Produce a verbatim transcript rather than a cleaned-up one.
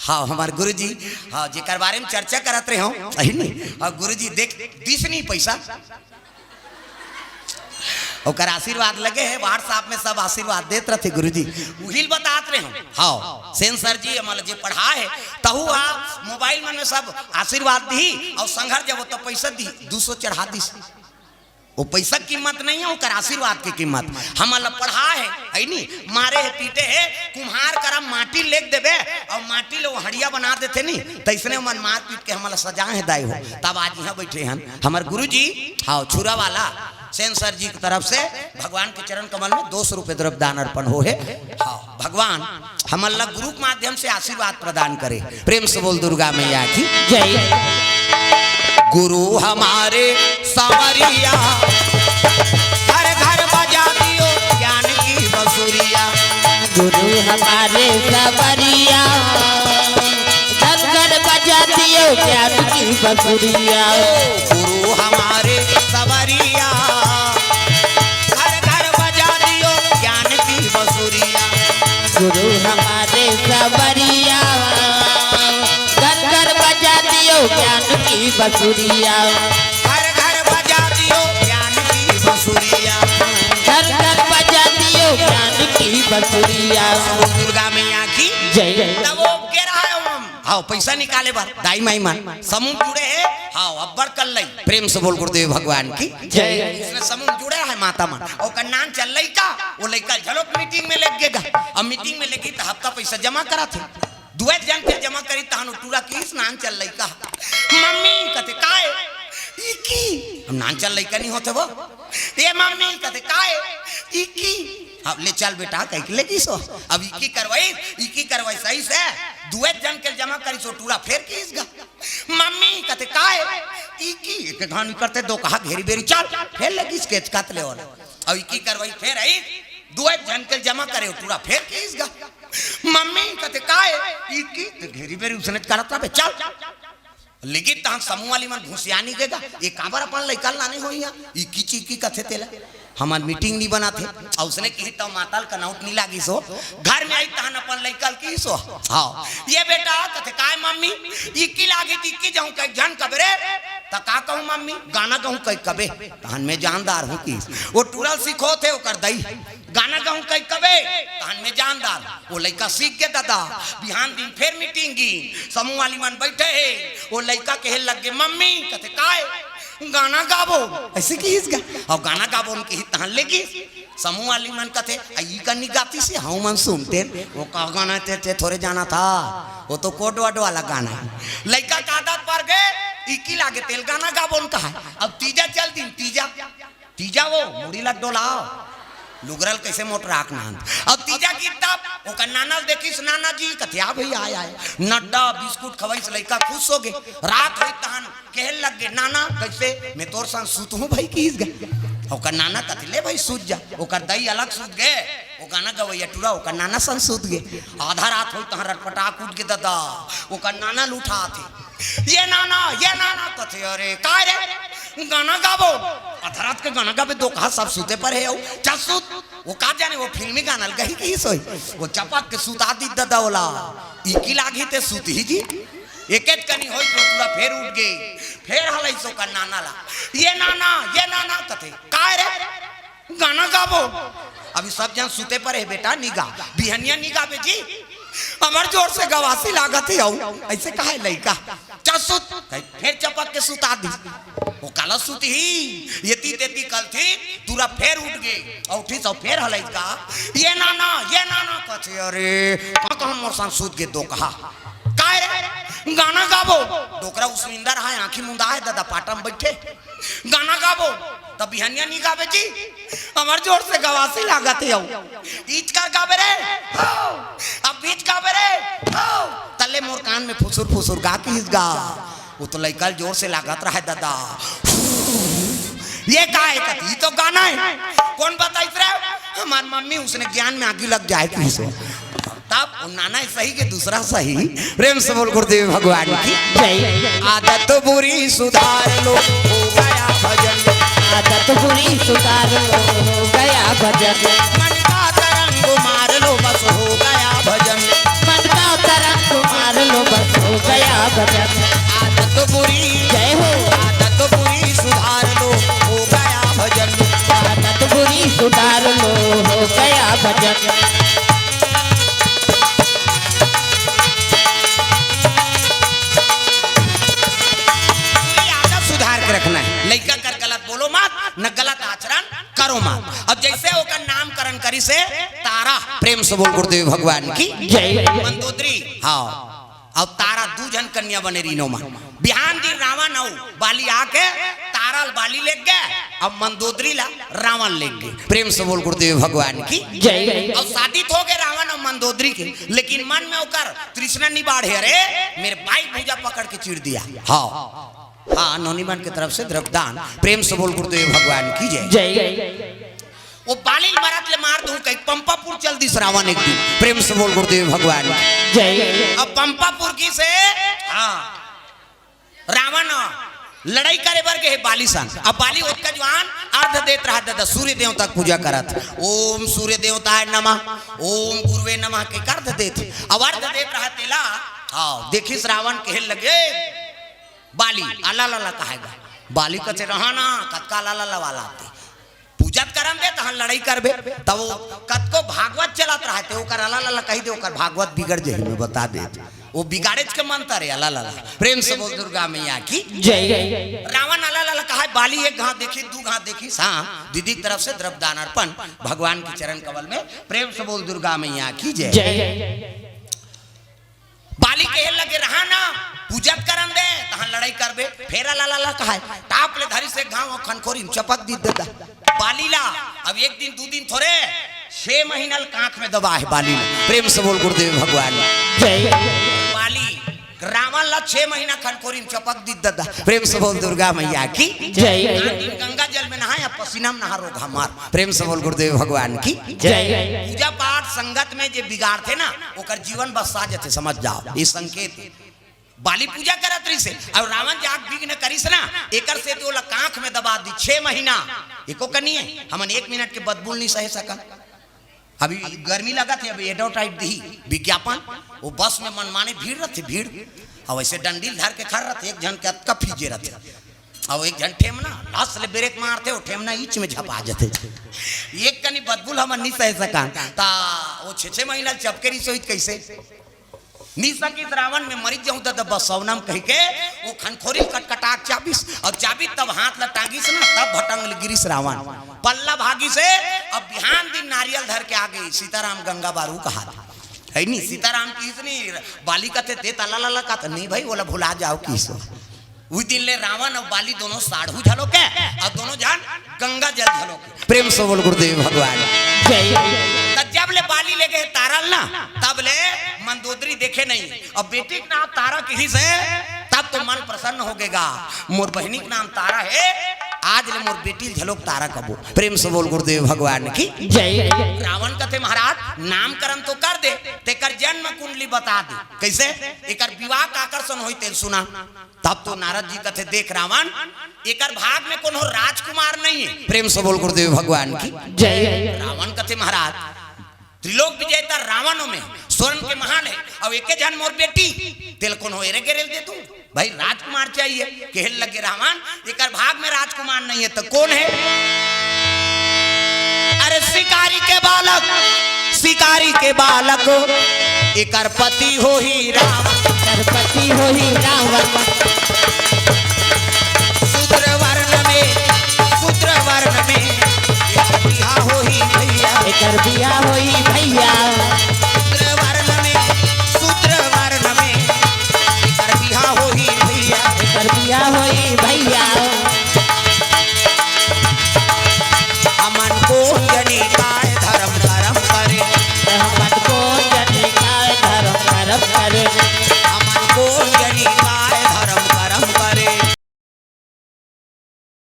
हाँ, हमार गुरुजी, हाँ, जेकर बारे में चर्चा करत रहे हो, सही नहीं? हाँ, गुरुजी देख, दिस नहीं पैसा, ओकर आशीर्वाद लगे है। WhatsApp में सब आशीर्वाद देत रहते गुरुजी, उहिल बतात रहे हो। हाँ, सेंसर जी हमला जे पढ़ा है, तहु हा मोबाइल मन में सब आशीर्वाद दी और संघर जब तो पैसा दी, दो सौ चढ़ा दी। वो पैसा के कीमत नहीं है, ओकर आशीर्वाद के कीमत। हमला पढ़ा है, है नी? मारे है, पीटे है, कुम्हार करा माटी लेके देबे और माटी ले वो हड़िया बना देथे नी, तैसने मन मार पीट के हमला सजाए है दाई हो। तब आज यहाँ बैठे हन हमार गुरुजी, हाँ, छुरा वाला सेंसर जी की तरफ से भगवान के चरण कमल में दो सौ रुपये द्रव्य दान अर्पण हो है। हाँ, भगवान हमला गुरु के माध्यम से आशीर्वाद प्रदान करे। प्रेम से बोल दुर्गा मैया की जय। गुरु हमारे सांवरिया, घर घर बजा दियो ज्ञान की बंसुरिया। गुरु हमारे सांवरिया, घर घर बजा दियो ज्ञान की बंसुरिया। गुरु हमारे सांवरिया, घर घर बजा दियो ज्ञान की बंसुरिया। गुरु हमारे सांवरिया, घर घर बजा दियो ज्ञान की बंसुरिया। घर घर बजा दियो ज्ञान की बंसुरिया। घर घर बजा दियो ज्ञान की बंसुरिया। दुर्गा मैया की जय। तब वो के रहा है हम। हाँ, पैसा निकाले बर दाई माई मन समूह जुड़े है। हाँ, अब्बड़ कल्लई। प्रेम से बोल गुरुदेव भगवान की जय। उसने समूह जुड़े है माता मन, ओकर नान चल लइका, वो लइका झलोक मीटिंग में लग गेगा। अब मीटिंग में लगी तो हफ्ता पैसा जमा करा थे, दुए जन के जमा करी, तहन टूरा की स्नान चल लइका। मम्मी कथे, "काय?" "इकी।" हम नान चल लइका नहीं होते वो। "ए मम्मी," कथे, "काय?" "इकी।" "अब ले चल बेटा," कह के लेगी सो। अब इकी करवाई, इकी करवाई सही से, दुए जन के जमा करी सो टूरा फेर की इसगा। "मम्मी," कथे, "काय?" "इकी।" एक धान करते दो कहा घेरी बेरी, "चल," फेर लगी स्केच कात ले वाला। अब इकी करवाई फेर आई, दुए जन के जमा करे टूरा फेर की इसगा। "मम्मी," कथे, "काय?" "इकी।" तो घेरी बेरी उसने करत रहा, "चल।" लेकिन तहां समूह वाली मन घुसियानी देगा, "ये काबर अपन लइका लाने हो यहाँ? इकी चीकी कथे तेला, हमार मीटिंग नहीं बना थे।" और उसने कही तो माताल कनौट नहीं लागी सो, घर में आई तहन अपन लइका की सो। हाँ, "ये बेटा," कथे, "काय मम्मी?" "इकी लागी, इकी जाऊं कई झन कबरे।" "त का कहूं मम्मी?" "गाना गाऊं कई कबे?" "तहन मैं जानदार हूं कि वो टूरा सीखो थे ओकर दई।" "गाना गाऊं कई कबे?" "तहन में जानदार।" वो लइका सीख के दादा, बिहान दिन फेर मीटिंग गी, समूह वाली मन बैठे है, वो लइका कहे लग गे, "मम्मी," कथे, "काय?" "गाना गाबो।" ऐसे की इसका, "और गाना गाबो," उनके ही तहन लेगी। समूह वाली मन कथे, "आ, ई का नहीं गाती से, हम मन सुनते हैं।" "वो का गाना ते, ते थोड़े जाना था, वो तो कोड वर्ड वाला गाना है।" लइका का आदत पर गए, इकी लागे तेल गाना गाबो उनका है। अब तीजा चल दिन, तीजा तीजा वो मुड़ी ला डोलाओ, लुगरल कैसे मोट राख नांद। अब तीजा की तब ओकर नाना ल देखिस, "नाना जी," कथे, "आ भैया, आय, आय।" नड्डा बिस्कुट खवाइस, लइका खुश हो गे। रात होई तहन कहे लग गे, "नाना, कैसे मैं तोर संग सूत हूँ भाई?" की इसगा। ओकर नाना कथे, "ले भाई सूत जा।" ओकर दई अलग सूत गे, वो गाना गवैया टूरा ओकर नाना संग सूत गे। आधा रात होई तहन रटपटाक उठ गे दादा, ओकर नाना ल उठाथे। "ये नाना, ये नाना," कथे, "अरे काय रे?" "गाना गाबो।" आधा रात के गाना गाबे, दो कहा सब सूते पर है, चल सूत। वो का जाने, वो फिल्मी गाना ल गही की सोई, वो चपक के सुता दी दादा ओला। इकी लागी ते सूत ही जी। एक एक कनी होई तो टूरा फेर उठ गे, फेर हलई सो का नाना ला, "ये नाना, ये नाना," कथे, "काय रे?" "गाना गाबो।" "अभी सब जन सुते पर है बेटा, नी गा, बिहनिया नी गाबे जी, हमर जोर से गवासी लागत है।" अऊ ऐसे कहा है लइका, "चल सुत।" कहीं फेर चपक के सुता दी। वो काला सुत ही, ये ती तेती कल थी, टूरा फेर उठ गे, और उठी सो फेर हलई का, "ये नाना, ये नाना," कथे, "अरे, का कहा मोर संग सुत गे दो कहा?" "काय रे?" "गाना गाबो।" डोकरा उसमिंदर है, आंखी मुंदा है, दादा पाटा में बैठे। "गाना गाबो।" "तब बिहनिया नी गाबे जी, हमर जोर से गवासी लागत है।" "अऊ इचका गाबे रे?" "हाँ।" "अब बीच गाबे रे?" "हाँ।" "तले मोर कान में फुसुर फुसुर गा की गा।" वो तो लइका ल जोर से लागत रहा है दादा। "ये का है?" कती, "ई तो गाना है।" "कौन बताइस रे?" "हमार मम्मी, उसने ज्ञान में आगी लग जाए की सो।" तब वो नाना सही के दूसरा सही। प्रेम से बोल गुरुदेव भगवान की जय। आदत बुरी सुधार लो, हो गया भजन। आदत बुरी सुधार लो, हो गया भजन। मन का तरंग मार लो, बस हो गया भजन। मन का तरंग मार लो, भजन। आदत बुरी, जय हो। आदत बुरी सुधार लो, हो गया भजन। आदत बुरी सुधार लो, हो गया भजन। ये आदत सुधार के रखना है। लइका कर गलत बोलो मत, न गलत आचरण करो मत। अब जैसे ओकर नामकरण करिस हे तारा, प्रेम से बोल गुरुदेव भगवान की जय। मंदोदरी, हाँ। अब तारा दू झन कन्या बने रहिन ओमन। बिहान दिन रावण अउ बाली आके तारा ल बाली लेग गे, अब मंदोदरी ला रावण लेग गे। प्रेम से बोल गुरुदेव भगवान की जय। अब शादी तो हो गे रावण अउ मंदोदरी के, लेकिन मन में ओकर तृष्णा नि बाढ़े। अरे, मेरे बाई भुजा पकड़ के चीर दिया। हाँ, हाँ, नोनी मन के तरफ से द्रव्यदान। प्रेम से बोल गुरुदेव भगवान की जय। जय। वो बाली ल मरत ले मार दूं कहि पंपापुर चल दिस रावण एक दिन। प्रेम से बोल गुरुदेव भगवान की जय। अब पंपापुर गिस हे, हाँ, रावण लड़ई करे बर गे हे बाली संग। अब बाली ओतका जुवान अर्घ देत रहत दादा, सूर्य देवता के पूजा करत, ओम सूर्य देवताय नमः, ओम गुरुवे नमः के अर्घ देत। अब अर्घ देत रहत तेला, हाँ, देखिस रावण कहे लगे, बाली, अला लला कहाय गा। बाली कथे, "रहा ना, कतका अला लला वाला आते। पूजा त करन दे, तहन लड़ई करबे।" तब वो कतको भागवत चलत रहते, ओकर अला लला कहि दे, ओकर भागवत बिगड़ जही, मैं बता देत। वो बिगाड़ेच के मंतर हे, अला लला। प्रेम से बोल दुर्गा मैया की जय। रावण अला लला कहाय, बाली एक घात देखी, दू घात देखी, हाँ, दीदी की तरफ से द्रव्यदान अर्पण भगवान के चरण कमल में। प्रेम से बोल दुर्गा मैया की जय। जय। बाली कहे लगे, "रहा ना, पूजा त करन दे, तहां लड़ई करबे।" फेर अला लला कहाय, टाप ले धरिस एक घांव खनखोरी म चपक दिस दादा बाली ला। अब एक दिन, दू दिन थोरे, छह महीना ल कांख में दबाय हे बाली ला। प्रेम से बोल गुरुदेव भगवान जय। बाली रावण ला छह महीना खनखोरी म चपक दिस दादा। प्रेम से बोल दुर्गा मैया की जय। आठ दिन गंगा जल में नहाय, अब पसीना में नहा रोग हमार। प्रेम से बोल गुरुदेव भगवान की जय। पूजा पाठ संगत में जे बिगाड़थे ना, ओकर जीवन बसा जथे, समझ जाओ, ये संकेत हे। बाली पूजा करत रहिस हे, अउ रावण जाके विघ्न करिस ना, एकर सेती ओला कांख में दबा दिस छह महीना। एको कनी हे, हमन एक मिनट के बदबू ल नि सहे सकन। अभी गर्मी लगत हे, अभी advertise दिही विज्ञापन, वो बस में मनमाने भीड़ रहिथे, भीड़, अउ वइसे डंडी ल धर के खड़े रहिथे, एक झन के अतका फीजे रहिथे। अउ एक झन ठेमना, लस ले ब्रेक मारथे, वो ठेमना ईच में झपा जथे। एक कनी बदबू ल हमन नि सहे सकन, त वो छह छह महीना ल चपके रहिस होही त कइसे? नि सकिस रावण, मैं मरिच जाहूं त बसवना म कहिके, वो खनखोरी ल कटकटा के चाबिस, अउ चाबिस तब हाथ ल टांगिस ना, तब भटंग ले गिरिस रावण। पल्ला भागिस हे, अब बिहान दिन नारियल धर के आ गे, सीताराम गंगा बारू कहात हे। हे नी, सीताराम किहिस नी, बाली कथे, "दे त अला लला" कथे, "नहीं भाई, ओला भुला जाव" किहिस। उही दिन ले रावण अउ बाली दोनों साढ़ू घलो के, अउ दोनों झन गंगा जल घलो के। प्रेम से बोल गुरुदेव भगवान जय। त जब ले बाली लेगे हे तारा ल ना, तब ले मंदोदरी देखे नहीं। अब बेटी के नाम तारा किहिस हे, तब तो मन प्रसन्न हो गे गा। मोर बहिनी के नाम तारा हे, आज ले मोर बेटी ल घलो के तारा कबो। प्रेम से बोल गुरुदेव भगवान की जय। रावण कथे, "महाराज, नामकरण तो कर दे, तेकर जन्म कुंडली बता दे, कइसे एकर विवाह काकर संग होही तेला सुना।" तब तो नारद जी कथे, "देख रावण, एकर भाग में कोनो राजकुमार नहीं हे।" प्रेम से बोल गुरुदेव भगवान की जय। रावण कथे, "महाराज, त्रिलोक विजेता रावण में स्वर्ण के महल हे, अउ एके झन मोर बेटी, तेला कोनो एरे गेरे ल दे दूं? भाई, राजकुमार चाहिए।" कहे लगे रावण, "एकर भाग में राजकुमार नहीं हे, त कोन हे?" अरे, शिकारी के बालक, शिकारी के बालक, एकर पति होही रावण। एकर पति होही रावण।